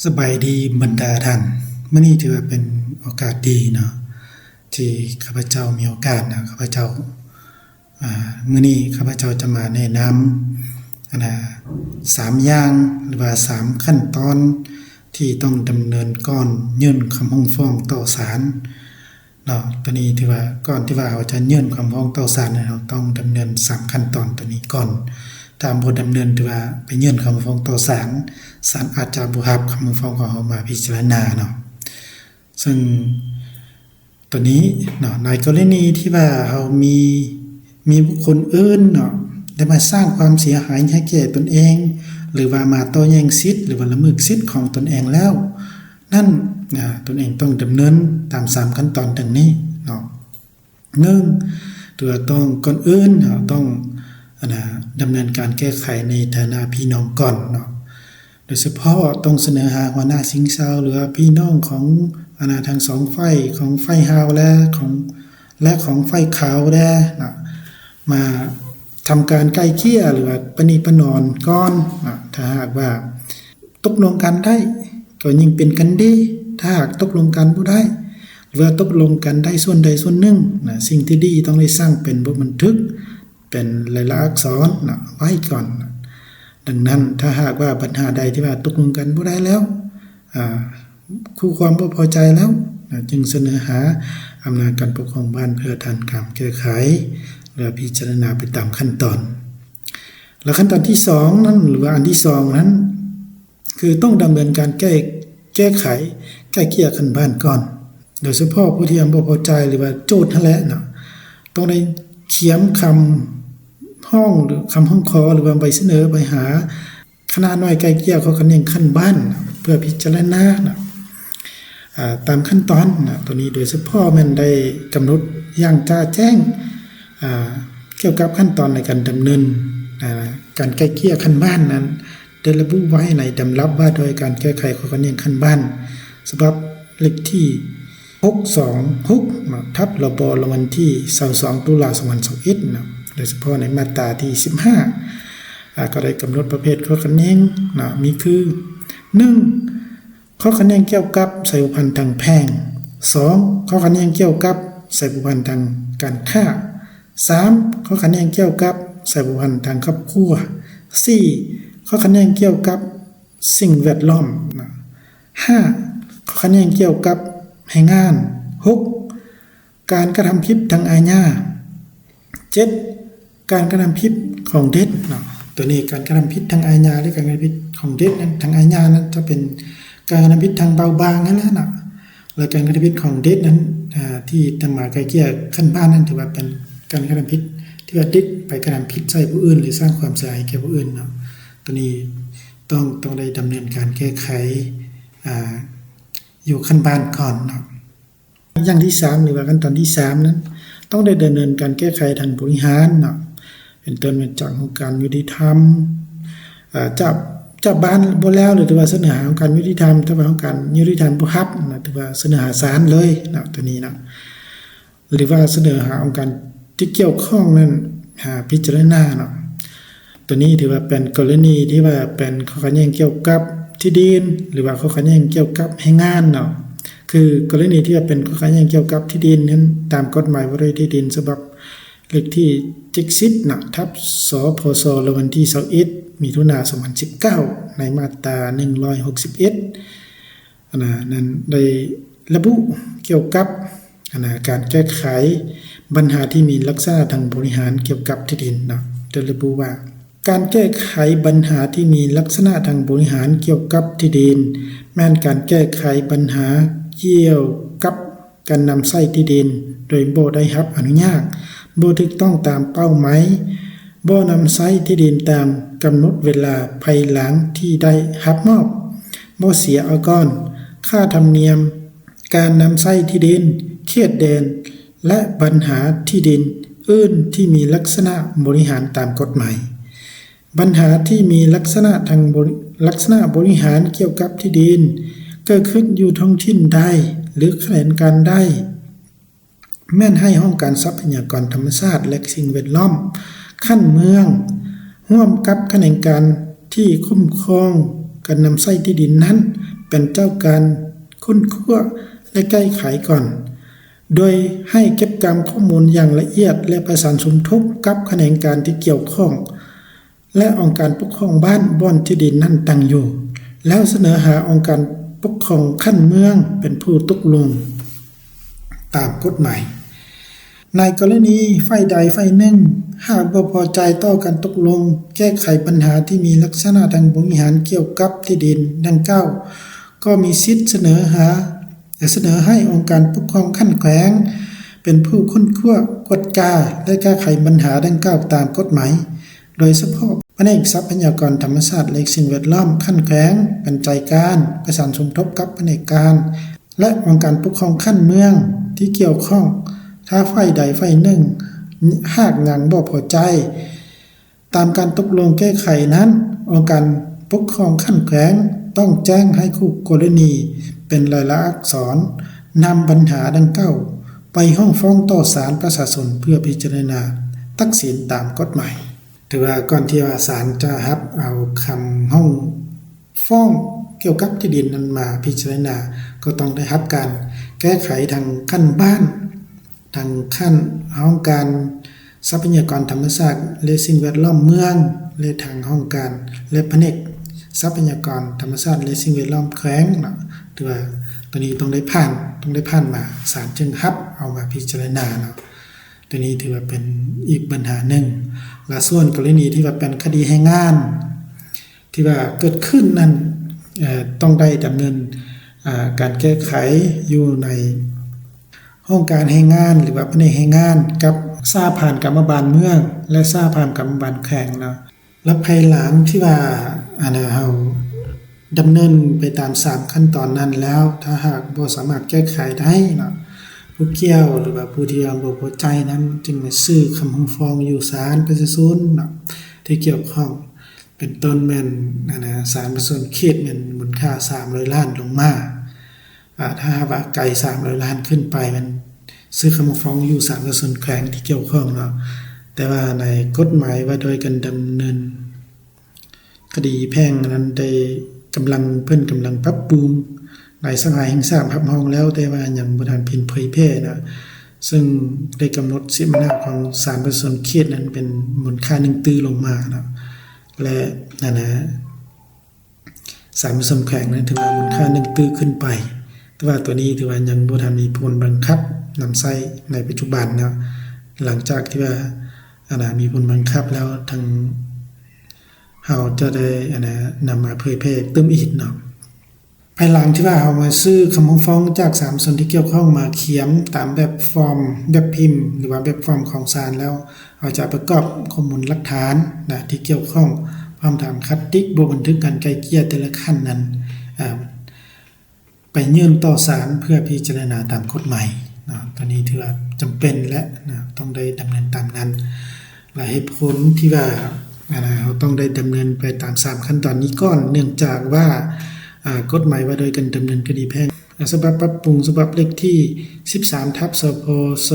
ສະບາຍດີບັນດາທ່ານ, ມື້ນີ້ຖືວ່າເປັນໂອກາດດີເນາະ ທີ່ຂ້າພະເຈົ້າມີໂອກາດນະ ຂ້າພະເຈົ້າ ອາ ມື້ນີ້ຂ້າພະເຈົ້າຈະມາແນະນຳ ອັນນາ ສາມຢ່າງ ຫຼືວ່າສາມຂັ້ນຕອນ ທີ່ຕ້ອງດຳເນີນກ່ອນຍື່ນຄຳຮ້ອງຟ້ອງຕໍ່ສານ ເນາະ. ໂຕນີ້ຖືວ່າ ກ່ອນທີ່ວ່າເຮົາຈະຍື່ນຄຳຮ້ອງຟ້ອງຕໍ່ສານ ເຮົາຕ້ອງດຳເນີນສາມຂັ້ນຕອນໂຕນີ້ກ່ອນ. ຖ້າບໍ່ດຳເນີນ ຖືວ່າໄປຍື່ນຄຳຮ້ອງຟ້ອງຕໍ່ສານ ສານອາດຈະບໍ່ຮັບຄຳຮ້ອງຟ້ອງຂອງເຮົາມາພິຈາລະນາເນາະ. ເຊິ່ງໂຕນີ້ເນາະ ໃນກໍລະນີທີ່ວ່າເຮົາມີ ມີບຸກຄົນອື່ນເນາະ ໄດ້ມາສ້າງຄວາມເສຍຫາຍໃຫ້ແກ່ຕົນເອງ ຫຼືວ່າມາຕໍ່ແຍ່ງສິດ ຫຼືວ່າລະເມີດສິດຂອງຕົນເອງແລ້ວ ນັ້ນ ອາ ຕົນເອງຕ້ອງດຳເນີນຕາມສາມຂັ້ນຕອນດັ່ງນີ້ເນາະ. ໜຶ່ງ ຕົວຕ້ອງ ກ່ອນອື່ນເຮົາຕ້ອງ ອັນນາ ດຳເນີນການແກ້ໄຂໃນຖານະພີ່ນ້ອງກ່ອນເນາະ. ໂດຍສະເພາະຕ້ອງສະເໜີຫາຫົວໜ້າຊິງຊາວ ຫຼືວ່າພີ່ນ້ອງຂອງ ອັນນາ ທັງສອງຝ່າຍ ຂອງຝ່າຍຮາວ ແລະ ຂອງ ແລະ ຂອງຝ່າຍຂາວແດ່ເນາະ ມາທຳການໄກ່ເກ່ຍ ຫຼືວ່າປະນີປະນອມກ່ອນເນາະ. ຖ້າຫາກວ່າ ຕົກລົງກັນໄດ້ກໍຍິ່ງເປັນກັນດີ, ຖ້າຫາກຕົກລົງກັນບໍ່ໄດ້ ຫຼືວ່າຕົກລົງກັນໄດ້ສ່ວນໃດສ່ວນໜຶ່ງນະ, ສິ່ງທີ່ດີຕ້ອງໄດ້ສ້າງເປັນບົດບັນທຶກ ເປັນລາຍລັກອັກສອນນະ ໄວ້ກ່ອນນະ. ດັ່ງນັ້ນ ຖ້າຫາກວ່າບັນຫາໃດທີ່ວ່າຕົກລົງກັນບໍ່ໄດ້ແລ້ວ ອາ ຄູ່ຄວາມບໍ່ພໍໃຈແລ້ວນະ ຈຶ່ງສະເໜີຫາອຳນາດການປົກຄອງບ້ານເພື່ອຖານການແກ້ໄຂ ແລະ ພິຈາລະນາໄປຕາມຂັ້ນຕອນ. ແລະ ຂັ້ນຕອນທີສອງນັ້ນ ຫຼືວ່າອັນທີສອງນັ້ນ ຄືຕ້ອງດຳເນີນການແກ້ ແກ້ໄຂໄກ່ເກ່ຍຂັ້ນບ້ານກ່ອນ, ໂດຍສະເພາະຜູ້ທີ່ຍັງບໍ່ພໍໃຈ ຫຼືວ່າໂຈດຫັ້ນແຫຼະເນາະ ຕ້ອງໄດ້ຂຽນຄຳຮ້ອງ ຫຼື ຄຳຮ້ອງຂໍ ຫຼືວ່າໃບສະເໜີໄປຫາຄະນະໜ່ວຍໄກ່ເກ່ຍຂໍ້ຂັດແຍ່ງຂັ້ນບ້ານ ເພື່ອພິຈາລະນານະ ອາ ຕາມຂັ້ນຕອນນະ. ໂຕນີ້ໂດຍສະເພາະແມ່ນໄດ້ກຳນົດຢ່າງຈະແຈ້ງ ອາ ກ່ຽວກັບຂັ້ນຕອນໃນການດຳເນີນ ອາ ການໄກ່ເກ່ຍຂັ້ນບ້ານນັ້ນ ໄດ້ລະບຸໄວ້ໃນດຳລັບວ່າດ້ວຍການແກ້ໄຂຂໍ້ຂັດແຍ່ງຂັ້ນບ້ານ ສະບັບເລກທີຫົກສອງຫົກເນາະ ທັບ ລບ ລະວັນທີຊາວສອງ ຕຸລາ ສອງພັນຊາວເອັດເນາະ, ໂດຍສະເພາະໃນມາດຕາທີສິບຫ້າ ອາ ກໍໄດ້ກຳນົດປະເພດຂໍ້ຂັດແຍ່ງເນາະ ມີຄື ໜຶ່ງ ຂໍ້ຂັດແຍ່ງກ່ຽວກັບສາຍພົວພັນທາງແພ່ງ, ສອງ ຂໍ້ຂັດແຍ່ງກ່ຽວກັບສາຍພົວພັນທາງການຄ້າ, ສາມ ຂໍ້ຂັດແຍ່ງກ່ຽວກັບສາຍພົວພັນທາງຄອບຄົວ, ສີ່ ຂໍ້ຂັດແຍ່ງກ່ຽວກັບສິ່ງແວດລ້ອມ, ຫ້າ ຂໍ້ຂັດແຍ່ງກ່ຽວກັບແຮງງານ, ຫົກ ການກະທຳຜິດທາງອາຍາ, ເຈັດ ການກະທຳຜິດຂອງເດັດເນາະ. ໂຕນີ້ການກະທຳຜິດທາງອາຍາ ຫຼື ການກະທຳຜິດຂອງເດັດນັ້ນ ທາງອາຍານັ້ນຈະເປັນການກະທຳຜິດທາງເບົາບາງຫັ້ນແຫຼະເນາະ, ແລະ ການກະທຳຜິດຂອງເດັດນັ້ນ ອາ ທີ່ນຳມາໄກ່ເກ່ຍຂັ້ນບ້ານນັ້ນ ຖືວ່າເປັນການກະທຳຜິດທີ່ວ່າເດັດໄປກະທຳຜິດໃສ່ຜູ້ອື່ນ ຫຼື ສ້າງຄວາມເສຍຫາຍແກ່ຜູ້ອື່ນເນາະ. ໂຕນີ້ຕ້ອງ ຕ້ອງໄດ້ດຳເນີນການແກ້ໄຂ ອາ ຢູ່ຂັ້ນບ້ານກ່ອນເນາະ. ຢ່າງທີສາມ ຫຼືວ່າຂັ້ນຕອນທີສາມນັ້ນ ຕ້ອງໄດ້ດຳເນີນການແກ້ໄຂທາງບໍລິຫານເນາະ, ເປັນຕົ້ນມາຈາກຫ້ອງການຍຸຕິທຳ ເອີ ຈາກ ຈາກບ້ານບໍ່ແລ້ວ ຫຼືວ່າສະເໜີຫາຫ້ອງການຍຸຕິທຳ, ຖ້າວ່າຫ້ອງການຍຸຕິທຳບໍ່ຮັບນະ ຖືວ່າສະເໜີຫາສານເລີຍເນາະ ໂຕນີ້ເນາະ, ຫຼືວ່າສະເໜີຫາອົງການທີ່ກ່ຽວຂ້ອງນັ້ນ ຫາພິຈາລະນາເນາະ. ໂຕນີ້ຖືວ່າເປັນກໍລະນີທີ່ວ່າເປັນຂໍ້ຂັດແຍ່ງກ່ຽວກັບທີ່ດິນ ຫຼືວ່າຂໍ້ຂັດແຍ່ງກ່ຽວກັບແຮງງານເນາະ. ຄືກໍລະນີທີ່ວ່າເປັນຂໍ້ຂັດແຍ່ງກ່ຽວກັບທີ່ດິນນັ້ນ ຕາມກົດໝາຍວ່າດ້ວຍທີ່ດິນສະບັບເລກທີເຈັດສິບເນາະ ທັບ ສພສ ລະວັນທີຊາວເອັດ ມິຖຸນາ ສອງພັນສິບເກົ້າ ໃນມາດຕາໜຶ່ງຮ້ອຍຫົກສິບເອັດ ອັນນະ ນັ້ນໄດ້ລະບຸກ່ຽວກັບ ອັນນະ ການແກ້ໄຂບັນຫາທີ່ມີລັກສະນະທາງບໍລິຫານກ່ຽວກັບທີ່ດິນເນາະ, ໄດ້ລະບຸວ່າ ການແກ້ໄຂບັນຫາທີ່ມີລັກສະນະທາງບໍລິຫານກ່ຽວກັບທີ່ດິນ ແມ່ນການແກ້ໄຂບັນຫາກ່ຽວກັບການນຳໃຊ້ທີ່ດິນໂດຍບໍ່ໄດ້ຮັບອະນຸຍາດ, ບໍ່ຖືກຕ້ອງຕາມເປົ້າໝາຍ, ບໍ່ນຳໃຊ້ທີ່ດິນຕາມກຳນົດເວລາພາຍຫຼັງທີ່ໄດ້ຮັບມອບ, ບໍ່ເສຍອາກອນ, ຄ່າທຳນຽມ, ການນຳໃຊ້ທີ່ດິນເຂດແດນ ແລະ ບັນຫາທີ່ດິນອື່ນທີ່ມີລັກສະນະບໍລິຫານຕາມກົດໝາຍ. ບັນຫາທີ່ມີລັກສະນະທາງບໍລິ ລັກສະນະບໍລິຫານກ່ຽວກັບທີ່ດິນເກີດຂຶ້ນຢູ່ທ້ອງຖິ່ນໃດ ຫຼື ແຂວງການໃດ ແມ່ນໃຫ້ຫ້ອງການຊັບພະຍາກອນທຳມະຊາດ ແລະ ສິ່ງແວດລ້ອມຂັ້ນເມືອງ ຮ່ວມກັບຂະແໜງການທີ່ຄຸ້ມຄອງການນຳໃຊ້ທີ່ດິນນັ້ນ ເ ປັນເຈົ້າການຄົ້ນຄວ້າ ແລະ ແກ້ໄຂກ່ອນ, ໂດຍໃຫ້ເກັບກຳຂໍ້ມູນຢ່າງລະອຽດ ແລະ ປະສານສົມທົບກັບຂະແໜງການທີ່ກ່ຽວຂ້ອງ ແລະ ອົງການປົກຄອງບ້ານບ່ອນທີ່ດິນນັ້ນຕັ້ງຢູ່, ແລ້ວສະເໜີຫາອົງການປົກຄອງຂັ້ນເມືອງເປັນຜູ້ຕົກລົງຕາມກົດໝາຍ. ໃນກໍລະນີຝ່າຍໃດຝ່າຍໜຶ່ງຫາກບໍ່ພໍໃຈຕໍ່ການຕົກລົງແກ້ໄຂບັນຫາທີ່ມີລັກສະນະທາງບໍລິຫານກ່ຽວກັບທີ່ດິນດັ່ງກ່າວ, ກໍມີສິດສະເໜີຫາ ສະເໜີໃຫ້ອົງການປົກຄອງຂັ້ນແຂວງເປັນຜູ້ຄົ້ນຄວ້າ, ກວດກາ ແລະ ແກ້ໄຂບັນຫາດັ່ງກ່າວຕາມກົດໝາຍ, ໂດຍສະເພາະພະແນກຊັບພະຍາກອນທຳມະຊາດ ແລະ ສິ່ງແວດລ້ອມຂັ້ນແຂວງເປັນໃຈການປະສານສົມທົບກັບພະແນກການ ແລະ ອົງການປົກຄອງຂັ້ນເມືອງທີ່ກ່ຽວຂ້ອງ. ຖ້າຝ່າຍໃດຝ່າຍໜຶ່ງຫາກຍັງບໍ່ພໍໃຈ ຕາມການຕົກລົງແກ້ໄຂນັ້ນ, ອົງການປົກຄອງຂັ້ນແຂວງຕ້ອງແຈ້ງໃຫ້ຄູ່ກໍລະນີເປັນລາຍລັກອັກສອນ ນຳບັນຫາດັ່ງກ່າວໄປຮ້ອງຟ້ອງຕໍ່ສານປະຊາຊົນເພື່ອພິຈາລະນາຕັດສິນຕາມກົດໝາຍ. ຖືວ່າກ່ອນທີ່ວ່າສານຈະຮັບເອົາຄຳຮ້ອງຟ້ອງກ່ຽວກັບທີ່ດິນນັ້ນມາພິຈາລະນາ, ກໍຕ້ອງໄດ້ຮັບການແກ້ໄຂທາງຂັ້ນບ້ານ, ທາງຂັ້ນຫ້ອງການ ຊັບພະຍາກອນທຳມະຊາດ ແລະ ສິ່ງແວດລ້ອມເມືອງ ແລະ ທາງຫ້ອງການ ແລະ ພະແນກຊັບພະຍາກອນທຳມະຊາດ ແລະ ສິ່ງແວດລ້ອມແຂວງເນາະ. ຖືວ່າໂຕນີ້ຕ້ອງໄດ້ຜ່ານ, ຕ້ອງໄດ້ຜ່ານມາ, ສານຈຶ່ງຮັບເອົາມາພິຈາລະນາເນາະ. ໂຕນີ້ຖືວ່າເປັນອີກບັນຫາໜຶ່ງ. ລະສ່ວນກໍລະນີທີ່ວ່າເປັນຄະດີແຮງງານ ທີ່ວ່າເກີດຂຶ້ນນັ້ນ, ເອີ, ຕ້ອງໄດ້ດຳເນີນ, ອາ, ການແກ້ໄຂຢູ່ໃນຫ້ອງການແຮງງານ ຫຼືວ່າພະແນກແຮງງານ ກັບສະຫະພັນກຳມະບານເມືອງ ແລະ ສະຫະພັນກຳມະບານແຂວງເນາະ. ແລະ ພາຍຫຼັງທີ່ວ່າ, ອັນນ່າ, ເຮົາດຳເນີນໄປຕາມສາມຂັ້ນຕອນນັ້ນແລ້ວ, ຖ້າຫາກບໍ່ສາມາດແກ້ໄຂໄດ້ເນາະ, ຜູ້ກ່ຽວ ຫຼືວ່າຜູ້ທີ່ວ່າບໍ່ພໍໃຈນັ້ນ ຈຶ່ງມາຊື້ຄຳຮ້ອງຟ້ອງຢູ່ສານປະຊາຊົນເນາະ ທີ່ກ່ຽວຂ້ອງ. ເປັນຕົ້ນແມ່ນ ອັນນ່າ ສານປະຊາຊົນເຂດແມ່ນມູນຄ່າສາມຮ້ອຍລ້ານລົງມາ. ອາ ຖ້າຫາກວ່າໄກສາມຮ້ອຍລ້ານຂຶ້ນໄປ ແມ່ນຊື້ຄຳຟ້ອງຢູ່ສານປະຊາຊົນແຂວງທີ່ກ່ຽວຂ້ອງເນາະ. ແຕ່ວ່າໃນກົດໝາຍວ່າດ້ວຍການດຳເນີນຄະດີແພ່ງນັ້ນ ໄດ້ກຳລັງ, ເພິ່ນກຳລັງປັບປຸງ ໃນສະພາແຫ່ງຊາດຮັບຮອງແລ້ວ, ແຕ່ວ່າຍັງບໍ່ທັນເປັນເຜີຍແຜ່ເນາະ. ເຊິ່ງໄດ້ກຳນົດເສວະໜາຂອງສານປະຊາຊົນເຂດນັ້ນເປັນມູນຄ່າໜຶ່ງຕື້ລົງມາເນາະ ແລະ ອັນນ່າ ສານປະຊາຊົນແຂວງນັ້ນຖືວ່າມູນຄ່າໜຶ່ງຕື້ຂຶ້ນໄປ, ແຕ່ວ່າໂຕນີ້ຖືວ່າຍັງບໍ່ທັນມີຜົນບັງຄັບນຳໃຊ້ໃນປັດຈຸບັນເນາະ. ຫຼັງຈາກທີ່ວ່າ ອັນນ່າ ມີຜົນບັງຄັບແລ້ວ ທາງເຮົາຈະໄດ້ ອັນນ່າ ນຳມາເຜີຍແຜ່ຕື່ມອີກເນາະ. ພາຍຫຼັງທີ່ວ່າເຮົາມາຊື້ຄຳຮ້ອງຟ້ອງຈາກສາມປະຊາຊົນທີ່ກ່ຽວຂ້ອງມາຂຽນຕາມແບບຟອມແບບພິມ ຫຼືວ່າແບບຟອມຂອງສານແລ້ວ, ເຮົາຈະປະກອບຂໍ້ມູນຫຼັກຖານນະທີ່ກ່ຽວຂ້ອງ ພ້ອມທັງຄະຕິກບົດບັນທຶກການໄກ່ເກ່ຍແຕ່ລະຂັ້ນນັ້ນ ອາ ໄປຍື່ນຕໍ່ສານເພື່ອພິຈາລະນາຕາມກົດໝາຍເນາະ. ໂຕນີ້ຖືວ່າຈຳເປັນແຫຼະເນາະ, ຕ້ອງໄດ້ດຳເນີນຕາມນັ້ນ. ແລະ ເຫດຜົນທີ່ວ່າ ອັນນ່າ ເຮົາຕ້ອງໄດ້ດຳເນີນໄປຕາມສາມຂັ້ນຕອນນີ້ກ່ອນ ເນື່ອງຈາກວ່າ ອາ ກົດໝາຍວ່າດ້ວຍການດຳເນີນຄະດີແພ່ງ ອາ ສະບັບປັບປຸງ ສະບັບເລກທີສິບສາມ ທັບ ສພສ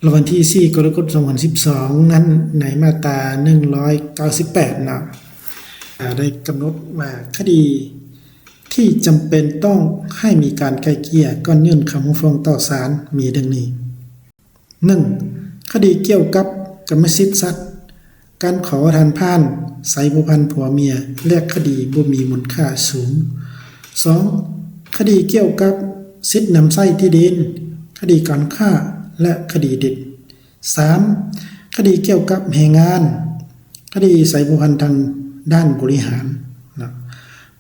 ລະວັນທີສີ່ ກໍລະກົດ ສອງພັນສິບສອງ ນັ້ນ ໃນມາດຕາໜຶ່ງຮ້ອຍເກົ້າສິບແປດເນາະ ອາ ໄດ້ກຳນົດວ່າຄະດີທີ່ຈຳເປັນຕ້ອງໃຫ້ມີການໄກ່ເກ່ຍກ່ອນຍື່ນຄຳຮ້ອງຟ້ອງຕໍ່ສານມີດັ່ງນີ້. ໜຶ່ງ ຄະດີກ່ຽວກັບກຳມະສິດສັດ, ການຂໍທານຜ່ານ, ໄຊພົວພັນຜົວເມຍ ແລະ ຄະດີບໍ່ມີມູນຄ່າສູງ. ສອງ ຄະດີກ່ຽວກັບສິດນຳໃຊ້ທີ່ດິນ, ຄະດີການຄ້າ ແລະ ຄະດີດິດ. ສາມ ຄະດີກ່ຽວກັບແຮງງານ, ຄະດີໄຊພົວພັນທາງດ້ານບໍລິຫານເນາະ.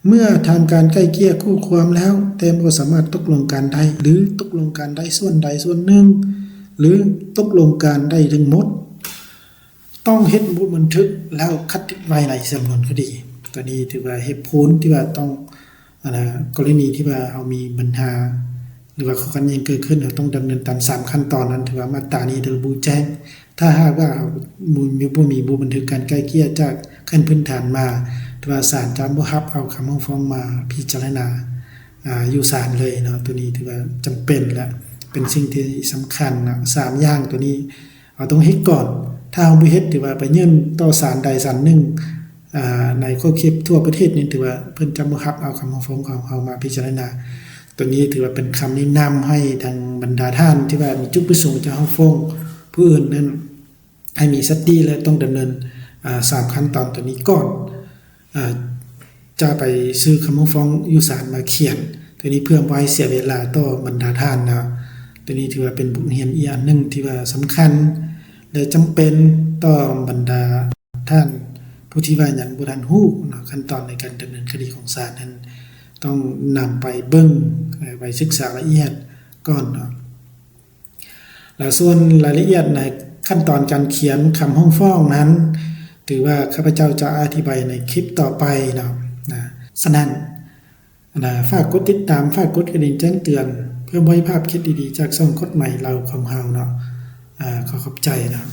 ເມື່ອທຳການໄກ່ເກ່ຍຄູ່ຄວາມແລ້ວ ແຕ່ບໍ່ສາມາດຕົກລົງກັນໄດ້ ຫຼື ຕົກລົງກັນໄດ້ສ່ວນໃດສ່ວນໜຶ່ງ ຫຼື ຕົກລົງກັນໄດ້ທັງໝົດ, ຕ້ອງເຮັດບົດບັນທຶກແລ້ວຄະຕິກໄວ້ໃນສຳນວນຄະດີ. ໂຕນີ້ຖືວ່າເຫດຜົນທີ່ວ່າຕ້ອງ ອັນນ່າ ກໍລະນີທີ່ວ່າເຮົາມີບັນຫາ ຫຼືວ່າຂໍ້ຂັດແຍ່ງເກີດຂຶ້ນ ເຮົາຕ້ອງດຳເນີນຕາມສາມຂັ້ນຕອນນັ້ນ ຖືວ່າມາດຕານີ້ໄດ້ລະບຸແຈ້ງ. ຖ້າຫາກວ່າເຮົາບໍ່ມີ ບໍ່ມີບົດບັນທຶກການໄກ່ເກ່ຍຈາກຂັ້ນພື້ນຖານມາ ຖືວ່າສານຈະບໍ່ຮັບເອົາຄຳຮ້ອງຟ້ອງມາພິຈາລະນາ ອາ ຢູ່ສານເລີຍເນາະ. ໂຕນີ້ຖືວ່າຈຳເປັນ ແລະ ເປັນສິ່ງທີ່ສຳຄັນເນາະ. ສາມຢ່າງໂຕນີ້ ເຮົາຕ້ອງເຮັດກ່ອນ. ຖ້າເຮົາບໍ່ເຮັດ ຖືວ່າໄປຍື່ນຕໍ່ສານໃດສານໜຶ່ງ ໃນຂອບເຂດທົ່ວປະເທດນີ້ ຖືວ່າເພິ່ນຈະບໍ່ຮັບເອົາຄຳຮ້ອງຟ້ອງຂອງເຮົາມາພິຈາລະນາ. ໂຕນີ້ຖືວ່າເປັນຄຳແນະນຳໃຫ້ທາງບັນດາທ່ານທີ່ວ່າມີຈຸດປະສົງຈະຮ້ອງຟ້ອງຜູ້ອື່ນນັ້ນ ໃຫ້ມີສະຕິ ແລະ ຕ້ອງດຳເນີນສາມຂັ້ນຕອນໂຕນີ້ກ່ອນ ຈະໄປຊື້ຄຳຮ້ອງຟ້ອງຢູ່ສານມາຂຽນ. ໂຕນີ້ເພື່ອບໍ່ໃຫ້ເສຍເວລາຕໍ່ບັນດາທ່ານເນາະ. ໂຕນີ້ຖືວ່າເປັນບົດຮຽນອີກອັນໜຶ່ງທີ່ວ່າສຳຄັນ ແລະ ຈຳເປັນຕໍ່ບັນດາທ່ານຜູ້ທີ່ວ່າຍັງບໍ່ທັນຮູ້ເນາະ. ຂັ້ນຕອນໃນການດຳເນີນຄະດີຂອງສານນັ້ນ ຕ້ອງນຳໄປເບິ່ງ ໄປສຶກສາລະອຽດກ່ອນເນາະ. ແລະ ສ່ວນລາຍລະອຽດໃນຂັ້ນຕອນການຂຽນຄຳຮ້ອງຟ້ອງນັ້ນ ຖືວ່າຂ້າພະເຈົ້າຈະອະທິບາຍໃນຄລິບຕໍ່ໄປເນາະ. ສະນັ້ນ ຝາກກົດຕິດຕາມ, ຝາກກົດກະດິ່ງແຈ້ງເຕືອນ ເພື່ອບໍ່ໃຫ້ພາດຄລິບດີໆຈາກຊ່ອງກົດໝາຍລາວຂອງເຮົາເນາະ. ຂໍຂອບໃຈເນາະ.